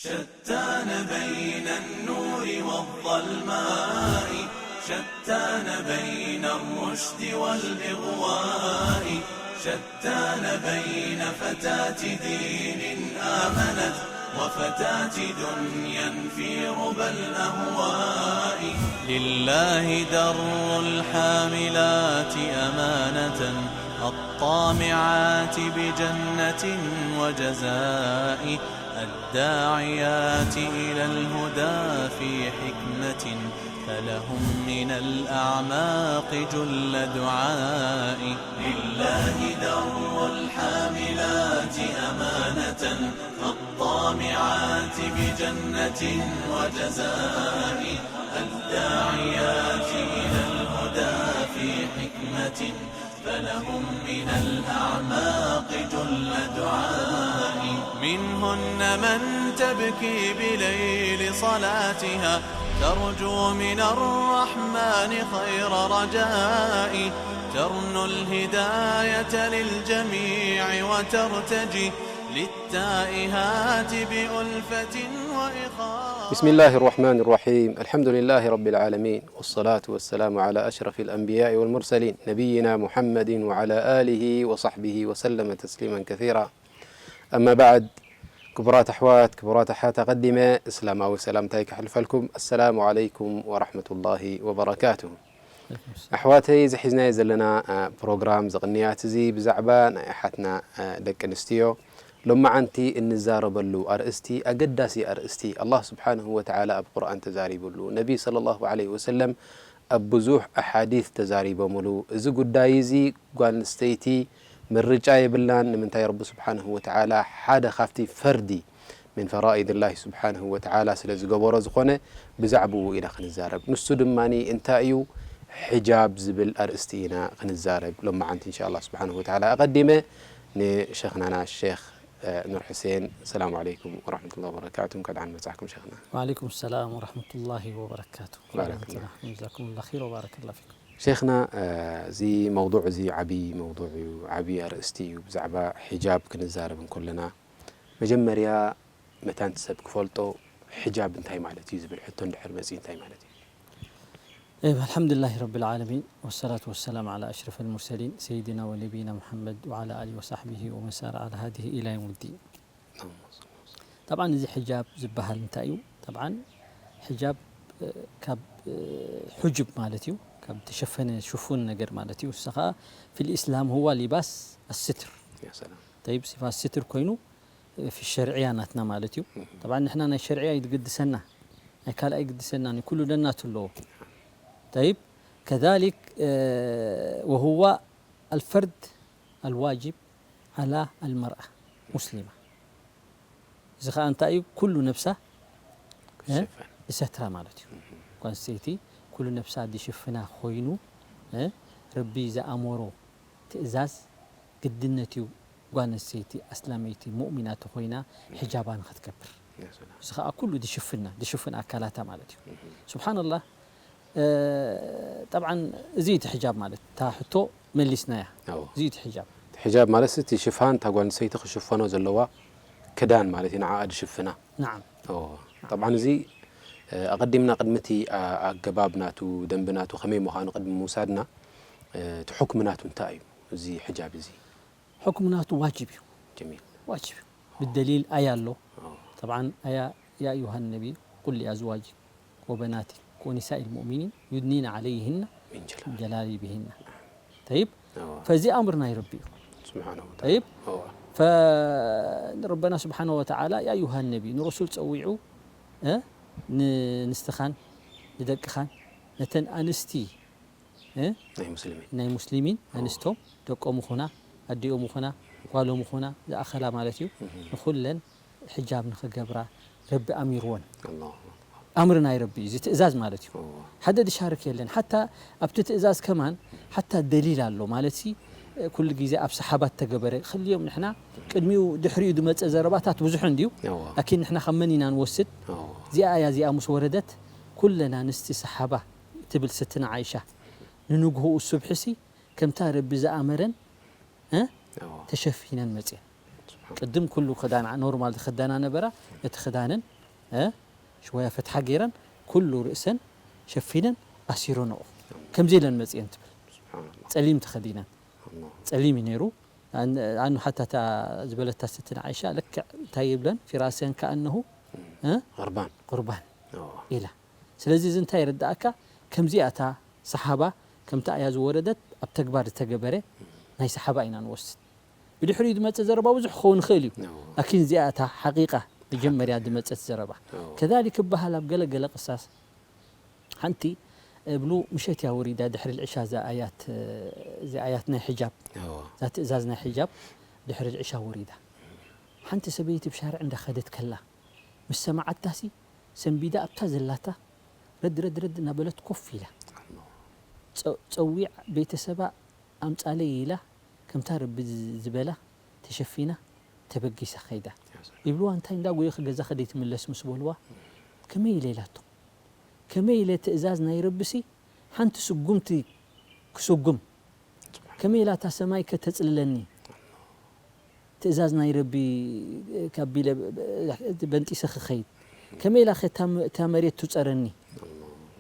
شتان بين النور والظلماء، شتان بين الرشد والإغواء، شتان بين فتاة دين آمنت وفتاة دنيا في ربى الأهواء. لله در الحاملات أمانة، الطامعات بجنة وجزاء، الداعيات إلى الهدى في حكمة، فلهم من الأعماق جل دعاء. لله در الحاملات أمانة، الطامعات بجنة وجزاء، الداعيات إلى الهدى في حكمة، فلهم من الأعماق جل دعاء. منهن من تبكي بليل صلاتها، ترجو من الرحمن خير رجاء، ترنو الهداية للجميع وترتجي، للتائهات بألفة وإخاء. بسم الله الرحمن الرحيم. الحمد لله رب العالمين، والصلاة والسلام على أشرف الأنبياء والمرسلين، نبينا محمد وعلى آله وصحبه وسلم تسليما كثيرا. أما بعد، ክቡራት ኣሕዋት፣ ክቡራት ኣሓት፣ ኣቐዲመ እስላማዊ ሰላምታይ ከሕልፈልኩም። ኣሰላሙ ዓለይኩም ወራሕመቱላሂ ወበረካቱ። ኣሕዋተይ፣ እዚ ሒዝናዮ ዘለና፣ እ፣ ፕሮግራም፣ እዚ ቅንያት እዚ ብዛዕባ ናይ ኣሓትና፣ እ፣ ደቂ ኣንስትዮ ሎማዓንቲ እንዛረበሉ ኣርእስቲ፣ ኣገዳሲ ኣርእስቲ፣ ኣላህ ስብሓንሁ ወተዓላ ኣብ ቁርኣን ተዛሪብሉ፣ ነቢ ሰለላሁ ዓለይሂ ወሰለም ኣብ ብዙሕ ኣሓዲት ተዛሪቦምሉ። እዚ ጉዳይ እዚ ጓል ኣንስተይቲ ምርጫ የብላን። ንምንታይ? ረቢ ስብሓንሁ ወተዓላ ሓደ ካብቲ ፈርዲ ምን ፈራኢድ ላሂ ስብሓንሁ ወተዓላ ስለ ዝገበሮ ዝኾነ ብዛዕብኡ ኢና ክንዛረብ። ንሱ ድማ እንታይ እዩ? ሕጃብ ዝብል ኣርእስቲ ኢና ክንዛረብ ሎማዓንቲ እንሻ ኣላህ ስብሓንሁ ወተዓላ። ኣቐዲመ ንሸኽናና ሸኽ፣ እ፣ ኑር ሕሴን፣ ሰላሙ ዓለይኩም ወራሕመቱላሂ ወበረካቱ። እንኳዕ ደሓን መጻእኩም ሸኽና። ወዓለይኩም ሰላም ወራሕመቱላሂ ወበረካቱ። ባረከላህ። ጀዛኩሙላህ ኸይር ወባረከላህ ፊኩም። ሸይኽና፣ እ፣ እዚ መውዱዕ እዚ ዓብዪ መውዱዕ እዩ፣ ዓብዪ ኣርእስቲ እዩ። ብዛዕባ ሒጃብ ክንዛረብ እንከለና፣ መጀመርያ መታን ሰብ ክፈልጦ፣ ሒጃብ እንታይ ማለት እዩ ዝብል ሕቶ እንድሕር መፂኡ እንታይ ማለት እዩ? طيب، الحمد لله رب العالمين، والصلاة والسلام على أشرف المرسلين سيدنا ونبينا محمد وعلى آله وصحبه ومن سار على هديه إلى يوم الدين. اللهم صل وسلم. طبعا እዚ ሕጃብ ዝበሃል እንታይ እዩ? طبعا ሕጃብ፣ እ፣ ካብ፣ እ፣ ሑጅብ ማለት እዩ፣ ካብ ተሸፈነ ሽፉን ነገር ማለት እዩ። እሱ ኸዓ في الإسلام هو لباس الستر። يا سلام. طيب، ሲፋት ስትር ኮይኑ፣ እ፣ في الشرعية ናትና ማለት እዩ። طبعا ንሕና ናይ ሸርዕያ ይግድሰና፣ ናይ ካልኣይ ይግድሰና፣ ንኩሉ ደናቱ ኣለዎ። طيب، كذلك، እ፣ وهو الفرض الواجب على المرأة مسلمة። እዚ ኸዓ እንታይ እዩ? ኩሉ ነብሳ፣ እ፣ ክሽፈን። ዝሰትራ ማለት እዩ። ጓል ኣንስተይቲ ኩሉ ነብሳ ዝሽፍና ኮይኑ፣ እ፣ ረቢ ዝኣመሮ ትእዛዝ ግድነት እዩ። ጓል ኣንስተይቲ ኣስላመይቲ ሙእሚና ተኾይና ሕጃባ ንኽትገብር። ያ ሰላም። እዚ ኸዓ ኩሉ ዝሽፍና፣ ዝሽፍን ኣካላታ ማለት እዩ። ስብሓንላህ፣ እ፣ ጠብዓን እዚ እቲ ሕጃብ ማለት፣ እታ ሕቶ መሊስናያ። ኣዎ። እዚ እቲ ሕጃብ። እቲ ሕጃብ ማለት እቲ ሽፋን፣ እታ ጓል ኣንስተይቲ ክሽፈኖ ዘለዋ ክዳን ማለት እዩ፣ ንዓኣ ዝሽፍና። ናዓም። ኣዎ። ጠብዓን እዚ፣ እ፣ ኣቐዲምና ቅድሚ እቲ፣ ኣ-፣ ኣገባብ ናቱ፣ ደንቢ ናቱ ከመይ ምዃኑ ቅድሚ ምውሳድና፣ እ፣ እቲ ሕክሚ ናቱ እንታይ እዩ? እዚ ሕጃብ እዚ። ሕክሚ ናቱ ዋጅብ እዩ። ጀሚል። ዋጅብ እዩ። ብደሊል ኣያ ኣሎ። ኣዎ። ጠብዓን ኣያ፣ يا أيها النبي قل لأزواجك وبناتك ونساء المؤمنين يدنين عليهن ሚን ጀላቢቢሂን። ጀላቢቢሂን። ጠይብ፣ ኣዎ። ፈዚ ኣምር ናይ ረቢ እዩ። ስብሓነሁ ወተዓላ። ጠይብ፣ ኣዎ። ፈ-፣ ረበና ስብሓነሁ ወተዓላ يا أيها النبي ንረሱል ጸዊዑ፣ እ፣ ን-፣ ንስትኻን ንደቅኻን ነተን ኣንስቲ፣ እ፣ ናይ ሙስሊሚን። ናይ ሙስሊሚን ኣዎ። ኣንስቶም ደቆም ይኹና፣ ኣዲኦም ይኹና፣ ጓሎም ይኹና ዝኣኸላ ማለት እዩ። እህ። ንኹለን ሕጃብ ንኽገብራ ረቢ ኣሚርወን። ኣላሁ ኣክበር። ኣምሪ ናይ ረቢ እዩ፣ እዚ ትእዛዝ ማለት እዩ። ኣዎ። ሓደ ዝሻርክ የለን። ሓታ ኣብቲ ትእዛዝ ከማን ሓታ ደሊል ኣሎ ማለት ሲ፣ ኩሉ ግዜ ኣብ ሰሓባት ተገበረ። ክልዮም ንሕና ቅድሚኡ ድሕሪኡ ዝመጸ ዘረባታት ብዙሕ እንድዩ። ኣዎ። ላኪን ንሕና ካብ መን ኢና ንወስድ? ኣዎ። እዚኣ እያ፣ እዚኣ ምስ ወረደት ኩለን ኣንስቲ ሰሓባ ትብል ስትና ዓይሻ፣ ንንግሆኡ ሱብሒ ሲ ከምታ ረቢ ዝኣመረን፣ እ? ኣዎ። ተሸፊነን መጽየን። ቅድም ኩሉ ክዳን ኖርማል ዝኽደና ነበራ። ነቲ ክዳነን እ ሽወያ ፈትሓ ገይረን ኩሉ ርእሰን ሸፊነን ኣሲሮንኦ። ከምዚ ኢለን መፅየን ትብል። ስብሓንላ። ፀሊም ተኸዲነን ኣላሁ። ፀሊም እዩ ነይሩ። ኣን- ኣኑ ሓታ እታ ዝበለታ ስቲ ንዓይሻ ልክዕ እንታይ ይብለን ፊራሰን ከኣነሁ እ ቁርባን። ቁርባን ኦ። ኢላ። ስለዚ እዚ እንታይ ይርዳእካ? ከምዚኣ እታ ሰሓባ ከምታ እያ ዝወረደት ኣብ ተግባር ዝተገበረ ናይ ሰሓባ ኢና ንወስድ። ብድሕሪኡ ዝመፀ ዘረባ ብዙሕ ክኸውን ይኽእል እዩ። ኦ። ላኪን እዚኣ እታ ሓቂቃ መጀመርያ ዝመፀት ዘረባ። ኦ። ከዛሊክ ይበሃል ኣብ ገለ ገለ ቅሳስ ሓንቲ እብሉ ምሸት እያ ወሪዳ ድሕሪ ልዕሻ እዛ ኣያት እዚ ኣያት ናይ ሕጃብ ኦ። እዛ ትእዛዝ ናይ ሕጃብ ድሕሪ ልዕሻ ወሪዳ ሓንቲ ሰበይቲ ብሻርዕ እንዳኸደት ከላ ምስ ሰማዓታሲ ሰንቢዳ ኣብታ ዘላታ ረድ ረድ ረድ እናበለት ኮፍ ኢላ ጸ- ጸዊዕ ቤተሰባ ኣምጻለይ ኢላ ከምታ ረቢ ዝ- ዝበላ ተሸፊና ተበጊሳ ከይዳ። ይብልዋ እንታይ እንዳ ጎየኺ ገዛኺ ደይትምለስ ምስ በልዋ ከመይ ኢለ ኢላቶ። ከመይ ኢለ ትእዛዝ ናይ ረቢሲ ሓንቲ ስጉምቲ ክስጉም ከመይ ኢላ እታ ሰማይ ከተጽልለኒ ትእዛዝ ናይ ረቢ ካብ ቢለ በንጢሰ ክኸይድ ከመይ ኢላ እታ መሬት ትውፀረኒ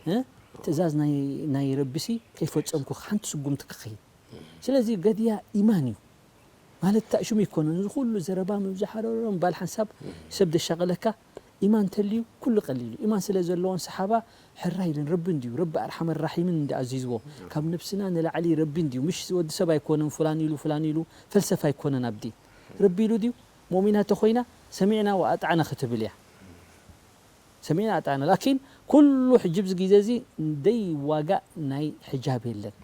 እ? ትእዛዝ ናይ- ናይ ረቢሲ ከይፈፀምኩ ሓንቲ ስጉምቲ ክኸይድ ስለዚ ገድያ ኢማን እዩ ማለት ታእሽሙ ይኮነን እዚ ኩሉ ዘረባ ምብዛሕ ኣረሮም ባል ሓንሳብ ሰብ ደሻቀለካ ኢማን ተልዩ ኩሉ ቀሊሉ ኢማን ስለ ዘለዎን ሰሓባ ሕራይ ኢለን ረቢ እንድዩ ረቢ ኣርሓመ ራሒምን እንዲ ኣዚዝዎ ካብ ነብስና ንላዕሊ ረቢ እንድዩ ምሽ ወዲ ሰብ ኣይኮነን ፍላን ኢሉ ፍላን ኢሉ ፈልሰፍ ኣይኮነን ኣብ ዲን ረቢ ኢሉ ድዩ ሙእሚና ተኮይና ሰሚዕና ወኣጣዕና ክትብል እያ ሰሚዕና ኣጣዕና ላኪን ኩሉ ሕጂ ብዚ ግዜ እዚ ደይ ዋጋእ ናይ ሕጃብ የለን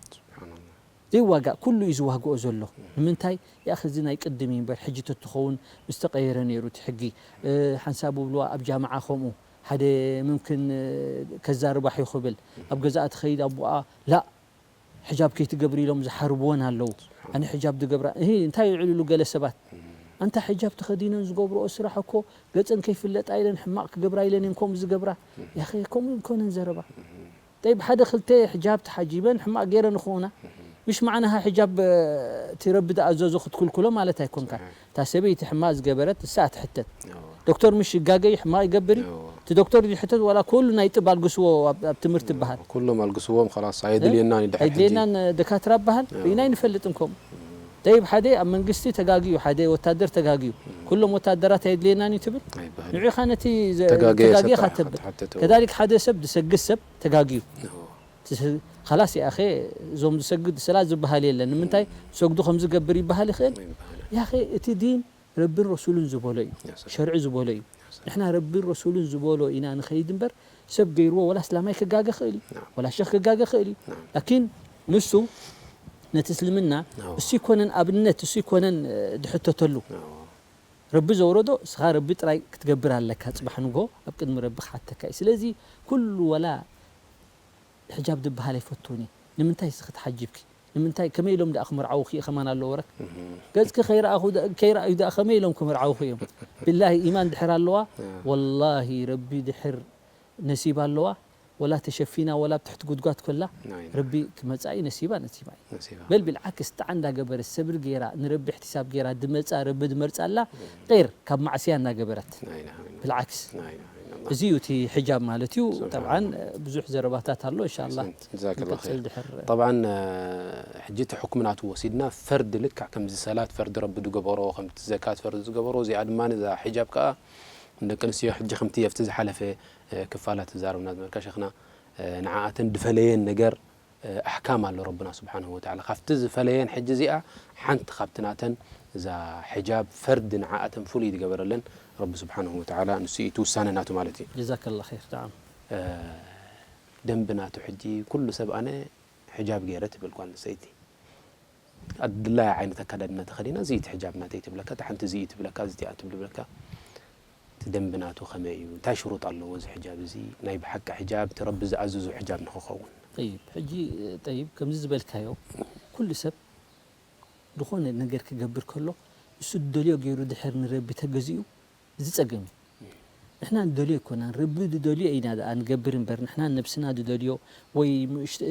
ዘይዋጋእ ኩሉ እዩ ዝዋግኦ ዘሎ ንምንታይ ያኺ እዚ ናይ ቅድም እዩ እምበር ሕጂ ተትኸውን ምስተቀየረ ነይሩ እቲ ሕጊ ሓንሳብ ብብልዋ ኣብ ጃምዓ ከምኡ ሓደ ምምክን ከዛርባሕ እዩ ክብል ኣብ ገዛኣ ትኸይድ ኣቦኣ ላእ ሕጃብ ከይትገብሪ ኢሎም ዝሓርብወን ኣለዉ ኣነ ሕጃብ ዝገብራ እሂ እንታይ ይውዕልሉ ገለ ሰባት ኣንታ ሕጃብ ተኸዲነን ዝገብርኦ ስራሕ እኮ ገፀን ከይፍለጣ ኢለን ሕማቕ ክገብራ ኢለን እየን ከምኡ ዝገብራ ያኸ ከምኡ ይኮነን ዘረባ ጠይብ ሓደ ክልተ ሕጃብ ተሓጂበን ሕማቕ ገይረን ይኾና ምሽ ማዕናኻ ሕጃብ እቲ ረቢ ዝኣዘዞ ክትክልክሎ ማለት ኣይኮንካ እታ ሰበይቲ ሕማቕ ዝገበረት እሳ ትሕተት ዶክተር ምሽ ይጋገ እዩ ሕማቕ ይገብር እዩ እቲ ዶክተር ዝሕተት ዋላ ኩሉ ናይ ጥብ ኣልግስዎ ኣብ ትምህርቲ ይበሃል ኩሎም ኣልግስዎም ላስ ኣየድልየናን ይድሕር ሕጂ። ኣይድልየናን ደካትራ ይበሃል ርኢና ይንፈልጥን ከምኡ ጠይብ ሓደ ኣብ መንግስቲ ተጋግዩ ሓደ ወታደር ተጋግዩ ኩሎም ወታደራት ኣየድልየናን እዩ ትብል ኣይበሃል። ንዑኻ ነቲ ተጋገየ ሰብ ተጋግኻ ጥራሕ ተብል ክትሓተት ከዛሊክ ሓደ ሰብ ዝሰግድ ሰብ ተጋግዩ እዎ። ካላስ ያኸ እዞም ዝሰግድ ሰላት ዝበሃል የለን ንምንታይ ሰግዱ ከም ዝገብር ይበሃል ይኽእል ኣይበሃል። ያኸ እቲ ዲን ረብን ረሱልን ዝበሎ እዩ ያ ሰላም። ሸርዒ ዝበሎ እዩ ንሕና ረብን ረሱልን ዝበሎ ኢና ንኸይድ እምበር ሰብ ገይርዎ ወላ እስላማይ ክጋገ ክእል እዩ ናም። ወላ ሸኽ ክጋገ ክእል እዩ ናም። ላኪን ንሱ ነቲ እስልምና ናም። እሱ ይኮነን ኣብነት እሱ ይኮነን እ፣ ድሕተተሉ ናም። ረቢ ዘውረዶ እስኻ ረቢ ጥራይ ክትገብር ኣለካ ፅባሕ ንጎ ኣብ ቅድሚ ረቢ ክሓተካ እዩ ስለዚ ኩሉ ወላ ሕጃብ ዝበሃል ኣይፈትውን እዩ ንምንታይ እስኺ ተሓጂብኪ ንምንታይ ከመይ ኢሎም ደኣ ክምርዓውኺ እዩ ከማን ኣሎ ወረክ ገፅኪ ከይረኣኹ ደ- ከይረኣዩ ደኣ ከመይ ኢሎም ክምርዓውኺ እዮም ብላሂ ኢማን ድሕር ኣለዋ ወላሂ ረቢ ድሕር ነሲብ ኣለዋ ወላ ተሸፊና ወላ ኣብ ትሕቲ ጉድጓድ ኮላ ናይ ረቢ ክመፃ እዩ ነሲባ ነሲባ እዩ ነሲባ። በል ብልዓክስ ጣዓ እንዳገበረት ሰብሪ ገይራ ንረቢ እሕትሳብ ገይራ ድመፃ ረቢ ድመርፃ ኣላ غير ካብ ማዕስያ እናገበረት ናይ ናይ ብልዓክስ ናይ ናይ እዚ እዩ እቲ ሕጃብ ማለት እዩ ስብሓን ጠብዓን ብዙሕ ዘረባታት ኣሎ እንሻላ ጀዛከላ ንቅፅል ኸይር። ድሕር ጠብዓን ሕጂ እቲ ሕኩም ናቱ ወሲድና ፈርድ ልክዕ ከምዚ ሰላት ፈርድ ረቢ ዝገበሮ ከምቲ ዘካት ፈርድ ዝገበሮ እዚኣ ድማ እዛ ሕጃብ ከዓ ንደቂ ኣንስትዮ ሕጂ ከምቲ ኣብቲ ዝሓለፈ ክፋላት ተዛረብና ዝነበርካ ሸኽና ንዓኣተን ድፈለየን ነገር ኣሕካም ኣሎ ረብና ስብሓንሁ ወተዓላ ካብቲ ዝፈለየን ሕጂ እዚኣ ሓንቲ ካብቲ ናተን እዛ ሕጃብ ፈርድ ንዓኣተን ፍሉይ ዝገበረለን ረቢ ስብሓንሁ ወተዓላ ንሱ እዩ እቲ ውሳነ ናቱ ማለት እዩ ጀዛከላ ኸይር ጣዕም ደንቢ ናቱ ሕጂ ኩሉ ሰብ ኣነ ሕጃብ ገይረ ትብል ጓል ኣንስተይቲ ኣድላያ ዓይነት ኣካዳድና ተኸዲና እዚ እቲ ሕጃብ ናተይ ትብለካ እቲ ሓንቲ እዚ እዩ ትብለካ እዚ እቲኣ ትብለካ እቲ ደንቢ ናቱ ከመይ እዩ እንታይ ሽሩጥ ኣለዎ እዚ ሕጃብ እዚ ናይ ብሓቂ ሕጃብ እቲ ረቢ ዝኣዘዞ ሕጃብ ንክኸውን ጠይብ ሕጂ ጠይብ ከምዚ ዝበልካዮ ኩሉ ሰብ ዝኾነ ነገር ክገብር ከሎ እሱ ዝደልዮ ገይሩ ድሕር ንረቢ ተገዚኡ እዚ ጸገም እዩ ንሕና ንደልዮ ኣይኮናን ረቢ ዝደልዮ ኢና ደኣ ንገብር እምበር ንሕና ነብስና ዝደልዮ ወይ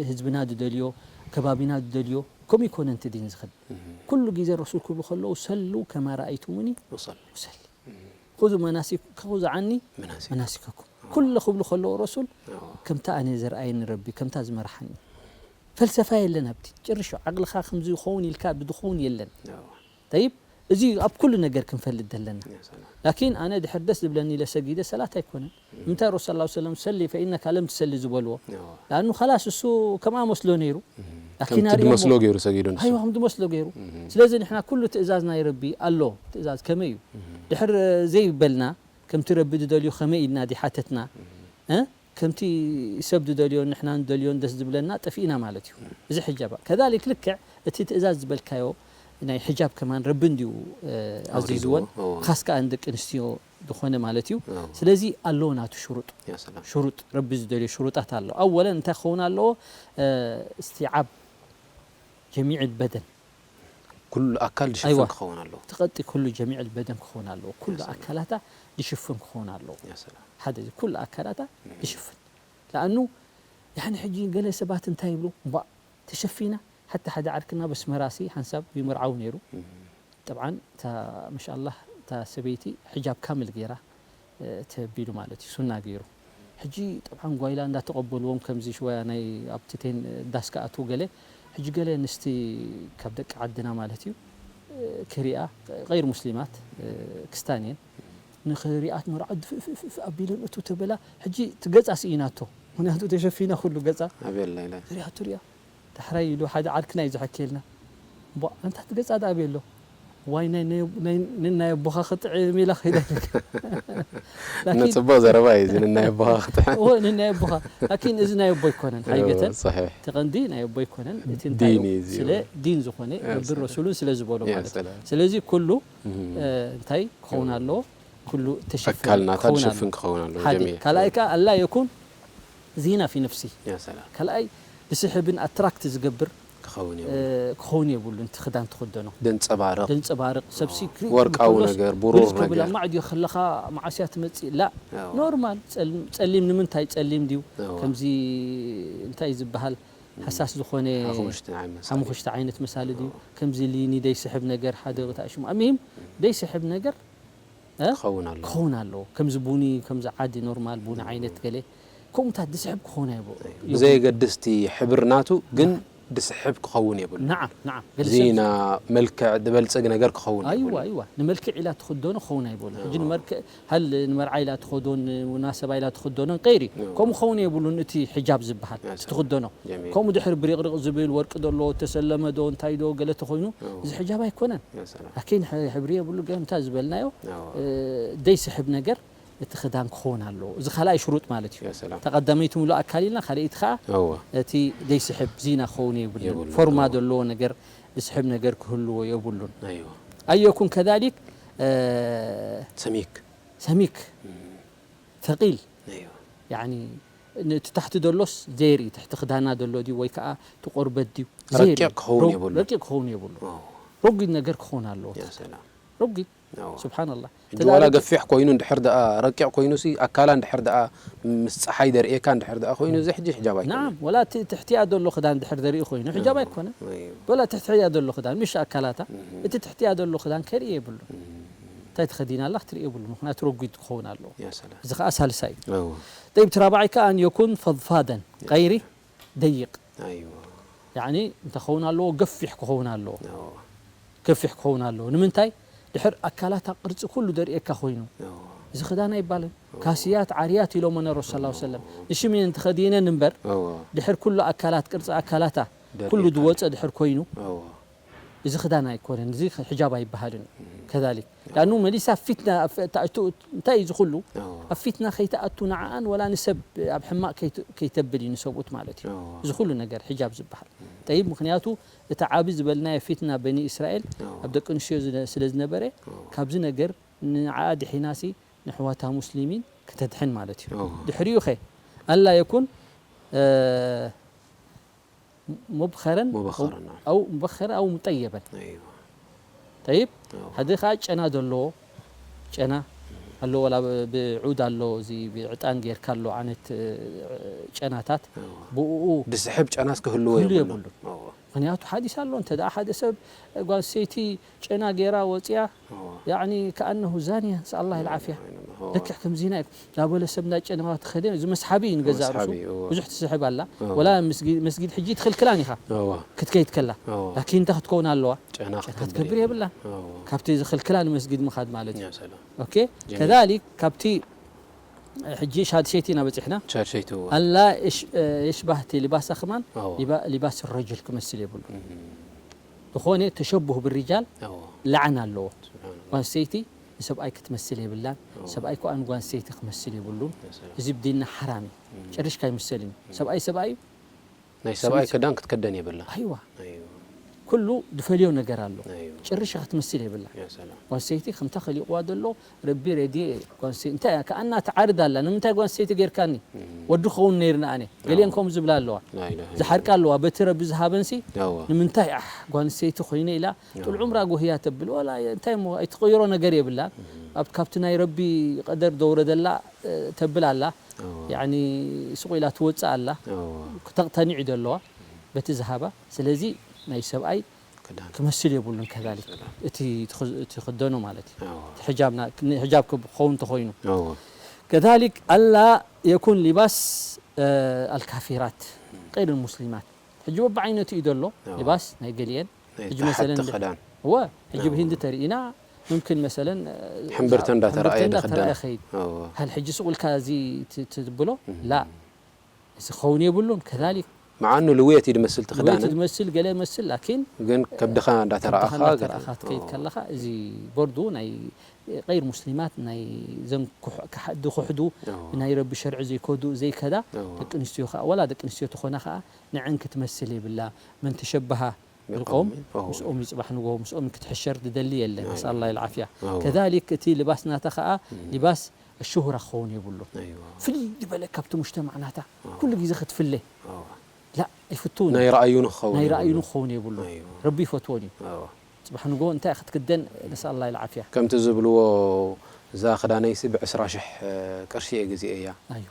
ህዝብና ዝደልዮ ከባቢና ዝደልዮ፣ ከምኡ ይኮነ እንተ ዲን ዝኸድ። እህ። ኩሉ ግዜ ረሱል ክብሉ ከለዉ፣ "ሰሉ ከማ ረኣይቱሙኒ ወሰሊ። ወሰሊ። እህ። ኹዙ መናሲክ-፣ ኹዙ ዓኒ መናሲክ። መናሲከኩም።" ኣዎ። ኩሉ ክብሉ ከለዉ ረሱል፣ ኣዎ። "ከምታ ኣነ ዘርኣየኒ ረቢ፣ ከምታ ዝመርሓኒ።" ፈልሰፋ የለን ኣብቲ። ጭርሾ ዓቕልኻ ከምዚ ይኸውን ኢልካ ብድኹን የለን። ኣዎ። ጠይብ፣ እዚ ኣብ ኩሉ ነገር ክንፈልጥ ዘለና። ያ ሰላም። ላኪን ኣነ ድሕር ደስ ዝብለኒ ኢለ ሰጊደ ሰላት ኣይኮነን። እም። እንታይ ረሱል ሰለላሁ ዐለይሂ ወሰለም፣ "ሰሊ ፈኢነካ ለም ትሰሊ" ዝበልዎ? ኣዎ። ለኣኑ ኸላስ እሱ ከምኣ መስሎ ነይሩ። እም። ላኪን ከምቲ ኣርእዮም ድመስሎ ገይሩ ሰጊዱ ንሱ። ኣይዋ፣ ከም ድመስሎ ገይሩ። እም። ስለዚ ንሕና ኩሉ ትእዛዝ ናይ ረቢ ኣሎ። ትእዛዝ ከመይ እዩ? እም። ድሕር ዘይበልና፣ ከምቲ ረቢ ዝደልዮ ከመይ ኢልና ዲሓተትና? እም። እ? ከምቲ ሰብ ዝደልዮን ንሕና ንደልዮን ደስ ዝብለና ጠፊእና ማለት እዩ። እም። እዚ ሕጃብ። ከዛሊክ ልክዕ እቲ ትእዛዝ ዝበልካዮ ናይ ሕጃብ ከማን ረቢ እንድዩ፣ እ፣ ኣውሪድዎ። ኣዚዝወን። እዎ። ካስ ከኣ ንደቂ ኣንስትዮ ዝኾነ ማለት እዩ። እዎ። ስለዚ ኣለዎ ናቱ ሽሩጥ። ያ ሰላም። ሽሩጥ፣ ረቢ ዝደልዮ ሽሩጣት ኣሎ። ኣወለን እንታይ ክኸውን ኣለዎ? እ፣ እስትይዓብ ጀሚዕ በደን። ኩሉ ኣካል ድሽፍን ኣይዋ። ክኸውን ኣለዎ። ትቐጢ ኩሉ ጀሚዕ በደን ክኸውን ኣለዎ። ኩሉ ያ ሰላም። ኣካላታ ድሽፍን ክኸውን ኣለዎ። ያ ሰላም። ሓደ እዚ ኩሉ ኣካላታ እም። ድሽፍን። ለኣኑ፣ ያኒ ሕጂ ገለ ሰባት እንታይ ይብሉ? እምቧእ፣ ተሸፊና፣ ሓታ ሓደ ዓርክና በስመራሲ ሓንሳብ ይምርዓው ነይሩ። እም። ጠብዓን እታ፣ ማሻኣላህ፣ እታ ሰበይቲ ሕጃብ ካምል ገይራ፣ እ፣ ተቢሉ ማለት እዩ፣ ሱና ገይሩ። ሕጂ ጠብዓን ጓይላ እንዳተቐበልዎም ከምዚ ሽወያ ናይ ኣብቲ ቴን ዳስ ክኣትዉ ገለ፣ ሕጂ ገለ ኣንስቲ ካብ ደቂ ዓድና ማለት እዩ፣ እ፣ ክሪኣ፣ ገይር ሙስሊማት፣ እ፣ ክስታን እየን፣ ንኽሪኣ መርዓ ድፍእፍእፍእ ኣቢለን እቱ ተበላ፣ ሕጂ እቲ ገጻ ስኢናቶ፣ ምኽንያቱ ተሸፊና ኩሉ ገጻ። ኣበየላ ኢላ። ዝሪኣቶ ሪኣ። ዳሕራይ ኢሉ ሓደ ዓርክና እዩ ዝሓክየልና። እምቧ፣ ኣንታ እቲ ገጻ ደኣ ኣበይ ኣሎ? ዋይ፣ ናይ፣ ናይ፣ ናይ፣ ነናይ ኣቦኻ ክጥዕም ኢላ ከይዳ ኢልካ። ላኪን ነጽቡቕ ዘረባ እዩ እዚ፣ ነናይ ኣቦኻ ክጥዕም። እወ፣ ነናይ ኣቦኻ። ላኪን እዚ ናይ ኣቦ ኣይኮነን፣ ሓይገተን። እወ፣ ሰሒሕ። እቲ ቀንዲ ናይ ኣቦ ኣይኮነን። እቲ እንታይ ዲን እዩ? እዩ እዚ ስለ እውን። ዲን ዝኾነ ያ ረብን ሰላም። ረሱሉን ስለ ዝበሎ ያ ማለት እዩ። ሰላም። ስለዚ ኩሉ፣ እም። እ፣ እንታይ ክኸውን እም። ኣለዎ? ኩሉ ተሸፍን ኣካል ናታ ክኸውን ዝሽፍን ኣለዎ። ክኸውን ኣለዎ፣ ሓደ። ጀሚዕ። ካልኣይ ከኣ ኣላ የኩን ዚና ፊ ነፍሲ። ያ ሰላም። ካልኣይ ዝስሕብን ኣትራክት ዝገብር፣ ክኸውን እ፣ የብሉን። ክኸውን የብሉን። እቲ ክዳን ትኽደኖ። ደንጸባርቕ። ደንጸባርቕ። ሰብሲ ኣዎ። ክርኢ ወርቃዊ ከሎስ ነገር፣ ብሩር ግርዝ ከብላ ነገር። ማዕድዮ ከለኻ መዓስያ ትመጽእ? ላ። ኣዎ። ኖርማል። ጸል-፣ ጸሊም ንምንታይ ጸሊም ድዩ? ኣዎ። ከምዚ እንታይ ዝበሃል? እም። ሃሳስ ዝኾነ ሓሙኽሽቲ ዓይነት መሳሊ። ሓሙኽሽቲ ዓይነት መሳሊ ድዩ? ኣዎ። ከምዚ ሊኒ ደይስሕብ ነገር ሓደ እም። ተኣሽሙ። ኣሚሂም እም። ደይስሕብ ነገር እ? ክኸውን ኣለዎ። ክኸውን ኣለዎ። ከምዚ ቡኒ፣ ከምዚ ዓዲ ኖርማል ቡኒ እም። ዓይነት ገለ፣ ከምኡታት ዝስሕብ ክኸውን ኣይቦ-፣ እዩ። የብሉን። ብዘየገድስ እቲ ሕብሪ ናቱ ግን ናዓ። ድስሕብ ክኸውን የብሉን። ናዓ፣ ናዓ። ገለ ሰብ ዚና፣ መልክዕ ዝበልጽግ ነገር ክኸውን ኣይዋ፣ የብሉን። ኣይዋ። ንመልክዕ ኢላ ትኽደኖ ክኸውን ኣይብሉን። ሕጂ እዎ። ንመልክዕ፣ ሃል ንመርዓ ኢላ ትኸዶን፣ ንሙናሰባ ኢላ ትኽደኖን ቀይሪ። እዎ። ከምኡ ክኸውን የብሉን እቲ ሕጃብ ዝበሃል፣ ያ እቲ ሰላም። ትኽደኖ። ጀሚል። ከምኡ ድሕሪ ብሪቕሪቕ ዝብል ወርቂ ዶ ኣለዎ፣ ተሰለመ ዶ፣ እንታይ ዶ፣ ገለ ተኾይኑ፣ እዎ። እዚ ሕጃብ ኣይኮነን። ያ ሰላም። ላኪን ሕ-፣ ሕብሪ የብሉ፣ ገምታ ዝበልናዮ፣ እዎ። እ፣ ደይስሕብ ነገር እቲ ክዳን ክኸውን ኣለዎ። እዚ ካልኣይ ሽሩጥ ማለት እዩ። ያ ሰላም። ተቐዳመይቲ ምሉእ ኣካል ኢልና፣ ካልኣይቲ ከኣ እዎ። እቲ ደይስሕብ ዚና ክኸውን የብሉን። የብሉን፣ ፎርማ እዎ። ዘለዎ ነገር፣ ዝስሕብ ነገር ክህልዎ የብሉን። ኣይዋ። ኣየኩን ከዛሊክ፣ እ፣ ሰሚክ። ሰሚክ። እም። ተቂል። ኣይዋ። ያኒ፣ ነቲ ታሕቲ ደሎስ ዘይርኢ፣ ትሕቲ ክዳና ደሎ ድዩ ወይ ከኣ እቲ ቆርበት ድዩ? ዘይርኢ። ረቂቕ ክኸውን ሮ-፣ የብሉን። ረቂቕ ክኸውን የብሉ። ኣዎ። ረጒድ ነገር ክኸውን ኣለዎ። ያ ሰላም። ረጒድ። ኣዎ። ሱብሓነላህ። ሕጂ ተዳ ዋላ ረቂቕ ገፊሕ ኮይኑ እንድሕር ደኣ፣ ረቂቕ ኮይኑሲ፣ ኣካላ እንድሕር ደኣ ምስ ጸሓይ ደርእየካ እንድሕር ደኣ ኮይኑ፣ እዚ ሕጂ ሕጃብ ኣይኮነን። ናዓም፣ ወላ እቲ ትሕቲኣ ደሎ ክዳን እንድሕር ደርኢ ኮይኑ፣ ሕጃብ ኣዎ። ኣይኮነን። ኣይዋ። ወላ ትሕቲኣ ደሎ ክዳን፣ ምሽ ኣካላታ፣ እህ። እቲ ትሕቲኣ ደሎ ክዳን ከርኢ የብሉን። እህ። እንታይ ተኸዲና ኣላ ክትርኢ የብሉን። ምኽንያቱ ረጒድ ክኸውን ኣለዎ። ያ ሰላም። እዚ ኸኣ ሳልሳይ እዩ። ኣዎ። ጠይብ፣ እቲ ራብዓይ ከኣ ኣን የኩን ፈድፋደን፣ ያ ገይሪ ሰላም። ደይቕ። ኣይዋ። ያዕኒ፣ እንተኸውን ኣለዎ፣ ገፊሕ ክኸውን ኣለዎ። ኣዎ። ገፊሕ ክኸውን ኣለዎ። ንምንታይ? ድሕር ኣካላታ ቅርጺ ኩሉ ደርእየካ ኮይኑ። ኣዎ። እዚ ክዳን ኣይባልን። ኣዎ። ካስያት ዓርያት ኢሎሞ ነሮ ሰለላሁ ዐለይሂ ወሰለም። ኣዎ። ንሽም እየን ተኸዲነን እምበር፣ ኣዎ። ድሕር ኩሉ ኣካላት፣ ቅርጺ ኣካላታ ደርእየካ ኩሉ ኣሎ። ዝወጸ ድሕር ኮይኑ፣ ኣዎ። እዚ ክዳን ኣይኮነን፣ እዚ ሕጃብ ኣይበሃልን እዩ። እም። ከዛሊክ። ኣዎ። ዳኑ መሊሳ ፊትና፣ ፍ-፣ ተኣቱ-፣ እንታይ እዩ እዚ ኩሉ? ኣዎ። ኣብ ፊትና ከይተኣቱ ንዓኣን ወላ ንሰብ ኣብ ሕማቕ ከይት-፣ ከይተብል እዩ ንሰብኡት ማለት እዩ። ኣዎ። እዚ ኩሉ ነገር ሕጃብ ዝበሃል። እም። ጠይብ፣ ምኽንያቱ እቲ ዓቢ ዝበልናዮ ፊትና በኒ እስራኤል ኣዎ። ኣብ ደቂ ኣንስትዮ ዝነ-፣ ስለ ዝነበረ፣ ኣዎ። ካብዚ ነገር ንዓኣ ድሒናሲ ንሕዋታ ሙስሊሚን ከተድሕን ማለት እዩ። ኣዎ። ድሕሪኡ ኸ? ኣላ የኩን፣ እ፣ ሙብኸረን ሙበኸረን፣ ኣው፣ ኣው ሙበኸረ ኣው ሙጠየበን። ኣይዋ። ጠይብ፣ ኣዎ። ሓደ ኸኣ ጨና ዘለዎ፣ ጨና፣ ኣሎ፣ ወላ ብ-፣ ብዑድ ኣሎ፣ እዚ ብዕጣን ጌርካ ኣሎ ዓይነት፣ እ፣ ጨናታት፣ እዎ። ብእኡ ድስሕብ ጨናስ ክህልዎ ክህሉ የብሉን። የብሉን። እዎ። ምኽንያቱ ሓዲስ ኣሎ፣ እንተ ደኣ ሓደ ሰብ ጓል ሰይቲ ጨና ጌራ ወጽያ፣ እዎ። ያዕኒ ከኣነሁ ዛንያ፣ ነስኣላህ ልዓፍያ። እዎ። ልክዕ ከም ዚና እዩ። ዳበለ ሰብ እንዳ ጨና ተኸደ፣ እዚ መስሓቢ እዩ ንገዛእ ርእሱ። መስሓቢ፣ እዎ። ብዙሕ ትስሕብ ኣላ። እዎ። ወላ መስጊድ፣ መስጊድ ሕጂ ትኽልክላን ኢኻ እዎ። ክትከይድ ከላ። እዎ። ላኪን እንታይ ክትከውን ኣለዋ? ጨና ጨና ክትብል ትገብር እያ። የብላን። እዎ። ካብቲ ዝኽልክላ ንመስጊድ ምኻድ ማለት እዩ። ያ ሰላም። ኦኬ። ከዛሊክ ካብቲ ሕጂ ሻድሸይቲ ኢና በጺሕና። ሻድሸይቲ፣ እዎ። ኣላ የሽ-፣ የሽባህቲ ሊባሳ ከማን እዎ። ሊባ-፣ ሊባስ ረጅል ክመስል የብሉ። እም። ዝኾነ ተሸቡህ ብሪጃል እዎ። ላዕን ኣለዎ። ስብሓንላህ። ጓል ሰይቲ ንሰብኣይ ክትመስል የብላን። እዎ። ሰብኣይ ኮኣ ንጓል ሰይቲ ክመስል የብሉን። ያ ሰላም። እዚ ብዲንና ሓራም እዩ። ጨርሽካ ይምሰልን እዩ። ሰብኣይ ሰብኣይ እዩ። ናይ ሰብኣይ ክዳን ክትከደን የብላ። ኣይዋ። ኣይዋ። ኩሉ ዝፈልዮ ነገር ኣሎ። ኣይዋ። ጨርሻ ክትመስል የብላ። ያ ሰላም። ጓል ሰይቲ ከምታ ከሊቕዋ ዘሎ ረቢ ረድየ ጓል ሰይቲ እንታይ እያ ከኣና ትዓርድ ኣላ። ንምንታይ ጓል ሰይቲ ጌርካኒ? ወዲ ክኸውን ነይርና ኣነ። ገሊአን ከምኡ ዝብላ ኣለዋ። ላኢላሃ ዝሓርቃ ኣለዋ። በቲ ረቢ ዝሃበንሲ እዋ። ንምንታይ ኣሕ ጓል ሰይቲ ኮይነ ኢላ ጥል ዑምራ ጎህያ ተብል። ወላ እንታይ እሞ ኣይትቕይሮ ነገር የብላን። ኣብ ካብቲ ናይ ረቢ ቀደር ዘውረደላ፣ እ፣ ተብል ኣላ። እዋ። ያዕኒ ስቕ ኢላ ትወጽእ ኣላ። እዋ። ክተቕተኒዕ እዩ ዘለዋ በቲ ዝሃባ። ስለዚ ናይ ሰብኣይ ክዳን። ክመስል የብሉን ከዛሊክ። ሰላም። እቲ ትኽ-፣ እቲ ክደኖ ማለት እዩ። እዋ። እቲ ሕጃብና፣ ክ-፣ ሕጃብ ክብ-፣ ክኸውን ተኾይኑ። እዋ። ከዛሊክ ኣላ የኩን ሊባስ፣ እ፣ ኣልካፊራት፣ ቀይር ሙስሊማት። ሕጂ በብዓይነቱ እዩ ዘሎ፣ እዋ። ሊባስ ናይ ገሊአን። ናይ ሕጂ መሰለን ታሓቲ እንደ-፣ ክዳን። እወ፣ ሕጂ እዋ። ብሂንዲ ተርኢና፣ ሙምክን መሰለን፣ እ፣ ሕምብርተ እንዳተረኣየ ሕምብርተ ዝኽደን። እንዳተረኣየ ኸይድ። እዋ። ሃል ሕጂ ስቕ ኢልካ እዚ ት-፣ ትብሎ? እም። ላ። እዚ ክኸውን የብሉን። ከዛሊክ መዓኑ ልውየት እዩ ድመስል እቲ ልውየት ክዳንን። ድመስል፣ ገለ መስል፣ ላኪን ግን ከብድኻ እንዳተረኣኻ ከብድኻ እንዳተረኣኻ ገለ። ክትከይድ ከለኻ፣ እዚ ቦርዱ ናይ ቀይር ሙስሊማት፣ ናይ ዘን ኩሕ-፣ ክሓ-፣ ዝኹሕዱ፣ እዎ። ብናይ ረቢ ሸርዒ ዘይከዱ፣ ዘይከዳ፣ እዎ። ደቂ ኣንስትዮ ከኣ፣ ወላ ደቂ ኣንስትዮ ተኾና ከኣ፣ ንዐን ክትመስል የብላ። መን ተሸበሃ ብልቆም፣ ብልቆም፣ እዎ። ምስኦም ይጽባሕ ንግሆ፣ ምስኦም ክትሕሸር ዝደሊ የለን። እዎ። ነስኣል ላህ ልዓፍያ። እዎ። ከዛሊክ እቲ ልባስ ናታ ከኣ፣ እም። ልባስ ኣሽሁራ ክኸውን የብሉን። ኣይዋ። ፍልይ ዝበለ ካብቲ ሙጅተማዕ ናታ ኣዎ። ኩሉ ግዜ ክትፍለ። ኣዎ። ላ፣ ኣይፍትውን ናይ እዩ። ረኣዩ ንክኸውን ናይ የብሉን። ረኣዩ ንክኸውን የብሉን። ኣይዋ። ረቢ ይፈትዎን እዩ። ኣዎ። ጽባሕ ንግሆ እንታይ ክትክደን ነስኣል ላህ ልዓፍያ። ከምቲ ዝብልዎ እዛ ክዳነይሲ ብዕስራ ሽሕ ቅርሺ እየ ገዚኤያ። ኣይዋ።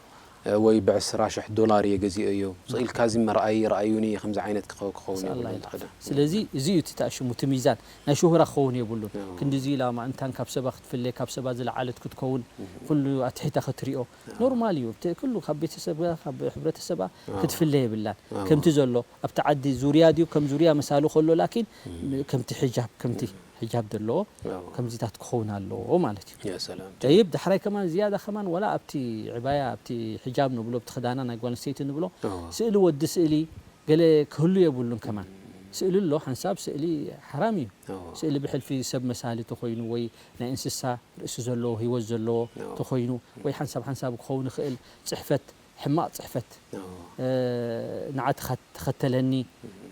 ወይ ብዕስራ ሽሕ ዶላር እየ ገዚኤዮ። ስቕ ኢልካ እዚ መርኣይ ረኣዩኒ ከምዚ ዓይነት ክኸ-፣ ክኸውን ነስኣል የብሉን ላህ እቲ ልዓፍያ። ክዳን። ስለዚ እዚ እዩ እቲ ተኣሽሙ፣ እቲ ሚዛን ናይ ሽሁራ ክኸውን የብሉን። ኣዎ። ክንድዚ ኢላ ማእንታን ካብ ሰባ ክትፍለ፣ ካብ ሰባ ዝለዓለት ክትከውን፣ እህ። ኩሉ ኣትሒታ ክትሪኦ። ኣዎ። ኖርማል እዩ። እቲ ኩሉ ካብ ቤተሰብካ፣ ካብ ሕብረተሰባ ኣዎ። ክትፍለ የብላን። ኣዎ። ከምቲ ዘሎ ኣብቲ ዓዲ ዙርያ ድዩ፣ ከም ዙርያ መሳሉ ከሎ፣ ላኪን እህ። ከምቲ ሒጃብ፣ ከምቲ እህ። ሒጃብ ዘለዎ ኣዎ። ከምዚታት ክኸውን ኣለዎ ማለት እዩ። ያ ሰላም። ጠይብ፣ ዳሕራይ ከማን ዝያዳ ከማን ዋላ ኣብቲ ዕባያ፣ ኣብቲ ሒጃብ ንብሎ፣ ኣብቲ ክዳና ናይ ጓል ኣንስተይቲ ንብሎ፣ ኣዎ። ስእሊ ወዲ ስእሊ ገለ ክህሉ የብሉን ከማን። ስእሊ ኣሎ፣ ሓንሳብ ስእሊ ሓራም እዩ። ኣዎ። ስእሊ ብሕልፊ ሰብ መሳሊ ተኾይኑ ወይ ናይ እንስሳ ርእሲ ዘለዎ፣ ህይወት ዘለዎ ኣዎ። ተኾይኑ ወይ ሓንሳብ ሓንሳብ ክኸውን ይኽእል፣ ጽሕፈት፣ ሕማቕ ጽሕፈት፣ ኣዎ። እ፣ ንዓኻ ተኸተለኒ፣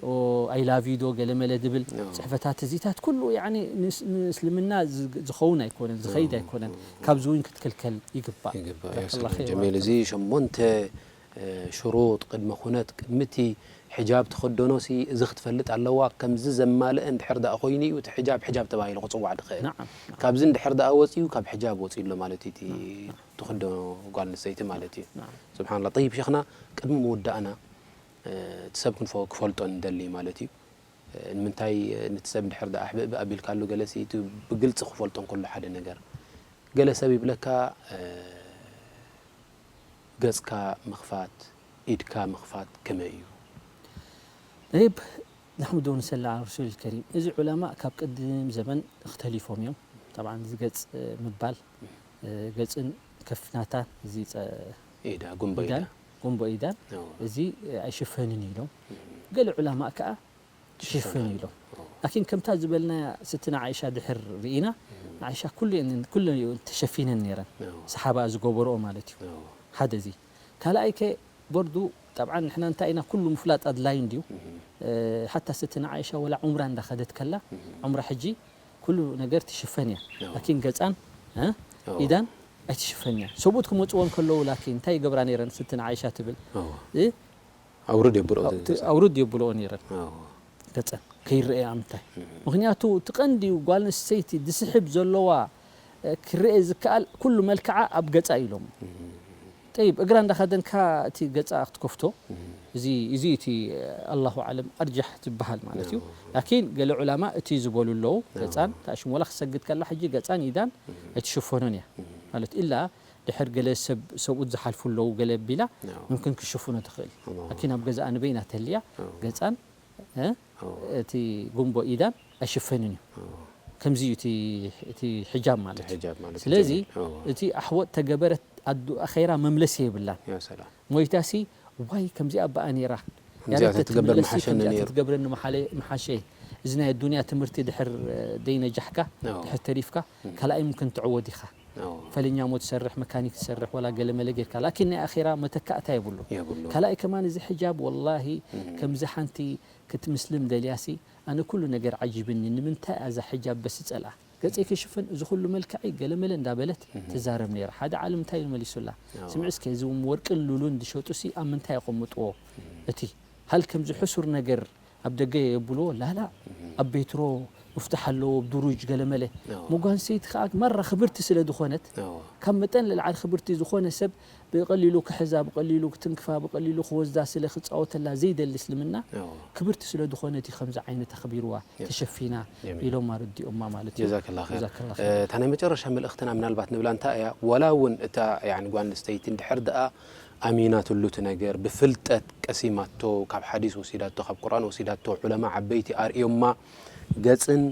ኦ፣ I love you ዶ ገለ መለ ድብል ኣዎ። ጽሕፈታት እዚታት ኩሉ ያዕኒ ንስ-፣ ንእስልምና ዝ-፣ ዝኸውን ኣይኮነን፣ ዝኸይድ ኣዎ። ኣይኮነን። ኣዎ። ካብዚ እውን ክትክልከል ይግባእ። ይግባእ። ጀዛከላህ ያ ሰላም ኸይር ጀሚል። ወባረከ። እዚ ሸሞንተ እ፣ ሽሩጥ፣ ቅድመ ኩነት፣ ቅድሚ እቲ ሕጃብ ትኽደኖሲ እዚ ክትፈልጥ ኣለዋ፣ ከምዚ ዘማልአ እንድሕር ደኣ ኮይኑ እዩ እቲ ሕጃብ፣ ሕጃብ ተባሂሉ ክጽዋዕ ዝኽእል። ናዓም፣ ናዓም። ካብዚ እንድሕር ደኣ ወጺኡ፣ ካብ ሕጃብ ወጺኡ ኣሎ ማለት እዩ እቲ ናዓም፣ ናዓም። ትኽደኖ ጓል ኣንስተይቲ ማለት እዩ። ናዓም። ስብሓንላህ። ጠይብ ሸኽና፣ ቅድሚ ምውዳእና፣ እ፣ እቲ ሰብ ክንፈ-፣ ክፈልጦ ንደሊ ማለት እዩ። እ፣ ንምንታይ፣ እ፣ ነቲ ሰብ እንድሕር ደኣ ሕብእብእ ኣቢልካሉ ገለሲ እቲ ብግልጺ ክፈልጦ እንከሎ ሓደ ነገር፣ ገለ ሰብ ይብለካ፣ እ፣ ገጽካ ምኽፋት፣ ኢድካ ምኽፋት ከመይ እዩ? ጠይብ፣ ነሕምዱ ወንሰሊ ዓላ ረሱል ከሪም። እዚ ዑለማ ካብ ቅድም ዘመን ተሊፎም እዮም። ጠብዓን እዚ ገጽ ምባል፣ ገጽን ከፍናታ፣ እዚ ጸ-፣ ኢዳ፣ ጉንቦ ኢዳ። ኢዳን፣ ጉንቦ ኢዳን፣ ኣዎ። እዚ ኣይሽፈንን ኢሎም። ገለ ዑለማ ከኣ ትሽፍን ይሽፍን። ኢሎም። ላኪን ከምታ ዝበልናያ ስትና ዓይሻ ድሕር ርኢና፣ እም። ንዓይሻ ኩሉ እየን፣ ኩለን እየን ተሸፊነን ነይረን። ኣዎ። ሰሓባ ዝገበርኦ ማለት እዩ። ኣዎ። ሓደ እዚ። ካልኣይ ከ ቦርዱ፣ ጠብዓን ንሕና እንታይ ኢና ኩሉ ምፍላጥ ኣድላዪ እንድዩ። እም። እ፣ ሓታ ስትና ዓይሻ ወላ ዑምራ እንዳኸደት ከላ፣ እም። ዑምራ ሕጂ ኩሉ ነገር ትሽፈን እያ። ኣዎ። ላኪን ገጻን፣ እ፣ ኣዎ። ኢዳን ኣይትሽፈን እያ። ሰብኡት ክመጽወን ከለዉ ላኪን እንታይ ይገብራ ነይረን ስትና ዓይሻ ትብል? ኣዎ። እ፣ ኣውርድ የብልኦ ኣው-፣ ቲ-፣ ገጸን። ኣውርድ የብልኦ ነይረን። ኣዎ። ገጸን ከይረኣያ ምንታይ? እም። ምኽንያቱ እቲ ቀንዲ ጓል ኣንስተይቲ ዝስሕብ ዘለዋ፣ ክረኤ ዝከኣል ኩሉ መልክዓ ኣብ ገጻ ኢሎም። ጠይብ፣ እግራ እንዳኸደንካ እቲ ገጻ ክትከፍቶ፣ እዚ፣ እዚ እቲ ኣላሁ ኣዕለም ኣርጃሕ ዝበሃል ማለት እዩ። ላኪን ገለ ዑላማ እቲ ዝበሉ ኣለዉ፣ ገጻን ተኣሽሙ ወላ ክሰግድ ከላ ሕጂ ገጻን ኢዳን ኣይትሽፈኖን እያ ማለት፣ ኢላ ድሕር ገለ ሰብ፣ ሰብኡት ዝሓልፉ ኣለዉ ገለ ቢላ፣ ምምክን ክሽፍኖ ትኽእል። ላኪን ኣብ ገዛኣ ንበይና ተልያ፣ ገጻን፣ እ? እቲ ጉንቦ ኢዳን ኣይሽፈንን እዩ። ከምዚ እዩ እቲ፣ እቲ ሕጃብ ማለት እዩ። ስለዚ እቲ ኣሕወጥ ተገበረት ኣዱ ኣኼራ መምለሲ የብላን። ሞይታሲ ዋይ ከምዚኣ በኣ ነይራ፣ ከምዚኣ ያረድ ተትግበር ተትምለሲ፣ መሓሸኒ ከምዚኣ ነይሩ። ተትገብረኒ መሓለ-፣ መሓሸ። እዚ ናይ ኣዱንያ ትምህርቲ ድሕር ደይነጃሕካ፣ ድሕር ተሪፍካ፣ ካልኣይ ምምክን ትዕወት ኢኻ። ፈለኛ ሞ ትሰርሕ፣ መካኒክ ትሰርሕ፣ ወላ ገለ መለ ጌርካ። ላኪን ናይ ኣኼራ መተካእታ የብሉ። የብሉ። ካልኣይ ከማን እዚ ሕጃብ ወላሂ ከምዚ ሓንቲ ክትምስልም ደልያሲ፣ ኣነ ኩሉ ነገር ዓጂብኒ፣ ንምንታይ እያ እዛ ሕጃብ በስ ጸልኣ? ገጸይ ክሽፍን፣ እዚ ኩሉ መልክዐይ ገለመለ እንዳበለት ትዛረብ ነይራ። ሓደ ዓለም እንታይ ኢሉ መሊሱላ? ስምዒ እስከ፣ እዚ ወርቅን ሉሉን ዝሸጡሲ ኣብ ምንታይ የቐምጥዎ? እቲ፣ ሃል ከምዚ ሕሱር ነገር ኣብ ደገ የብልዎ? ላላ፣ ኣብ ቤትሮ ምፍታሕ ኣለዎ፣ ኣብ ዱሩጅ ገለመለ። መጓንሰይቲ ከኣ ማራ ክብርቲ ስለ ዝኾነት፣ ካብ መጠን ንላዕሊ ክብርቲ ዝኾነ ሰብ ብቐሊሉ ክሕዛ፣ ብቐሊሉ ክትንክፋ፣ ብቐሊሉ ክወስዳ ስለ ክጻወተላ ዘይደሊ እስልምና፣ ክብርቲ ስለ ዝኾነት እዩ ከምዚ ዓይነት ኣኽቢርዋ፣ ተሸፊና ኢሎም ኣረዲኦማ ማለት እዩ። ጀዛከላ ኸይር። ጀዛከላ ኸይር። እታ ናይ መጨረሻ መልእኽትና ምናልባት ንብላ እንታይ እያ? ዋላ እውን እታ፣ ያኒ፣ ጓል ኣንስተይቲ እንድሕር ደኣ ኣሚናትሉ እቲ ነገር፣ ብፍልጠት ቀሲማቶ፣ ካብ ሓዲስ ወሲዳቶ፣ ካብ ቁርኣን ወሲዳቶ፣ ዑለማ ዓበይቲ ኣርእዮማ፣ ገጽን፣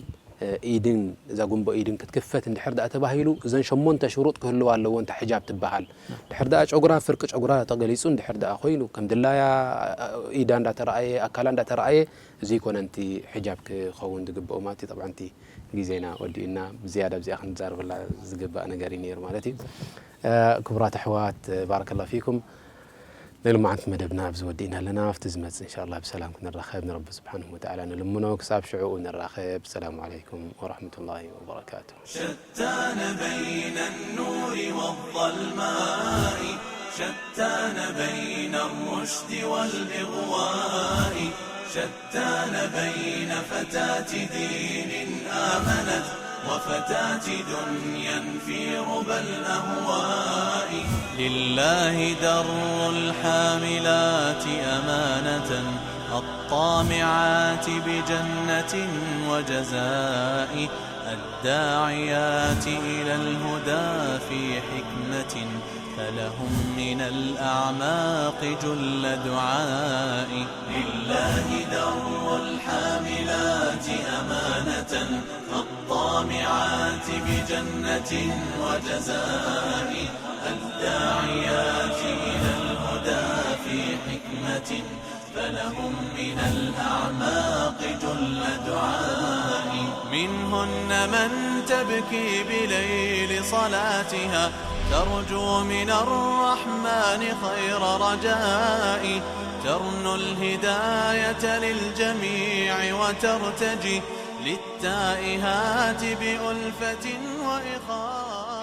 እ፣ ኢድን፣ እዛ ጉንቦ ኢድን ክትክፈት እንድሕር ደኣ ተባሂሉ፣ እዘን ሸሞንተ ሽሩጥ ክህልዋ ኣለዎ፣ እንታ ሕጃብ ትበሃል። ድሕር ደኣ ጨጉራ፣ ፍርቂ ጨጉራ ተገሊጹ እንድሕር ደኣ ኮይኑ፣ ከም ድላያ፣ እ፣ ኢዳ እንዳተረኣየ፣ ኣካላ እንዳተረኣየ፣ እዚ ይኮነ፣ እንቲ ሕጃብ ክኸውን ዝግብኦ ማለት እዩ። ጠብዓ፣ እንቲ ግዜና ወዲኡና፣ ብዝያዳ ኣብዚኣ ክንዛረበላ ዝግባእ ነገር እዩ ነይሩ ማለት እዩ። እ፣ ክቡራት ኣሕዋት፣ ባረከላሁ ፊኩም። ናይ ሎማዓንቲ መደብና ኣብዚ ወዲእና ኣለና። ኣብቲ ዝመጽእ እንሻላ ብሰላም ክንራኸብ ንረቢ ስብሓንሁ ወተዓላ ንልምኖ። ክሳብ ሽዑኡ ንራኸብ። ሰላሙ ዓለይኩም ወረሕመቱላሂ ወበረካቱ። شتان بين النور والظلماء، شتان بين الرشد والإغواء، شتان بين فتاة دين آمنت وفتاة دنيا في ربى الأهواء. لله در الحاملات أمانة، الطامعات بجنة وجزاء، الداعيات إلى الهدى في حكمة، فلهم من الأعماق جل دعاء. لله در الحاملات أمانة، الطامعات بجنة وجزاء، الداعيات إلى الهدى في حكمة، فلهم من الأعماق جل دعاء. منهن من تبكي بليل صلاتها، ترجو من الرحمن خير رجاء، ترنو الهداية للجميع وترتجي، للتائهات بألفة وإخاء.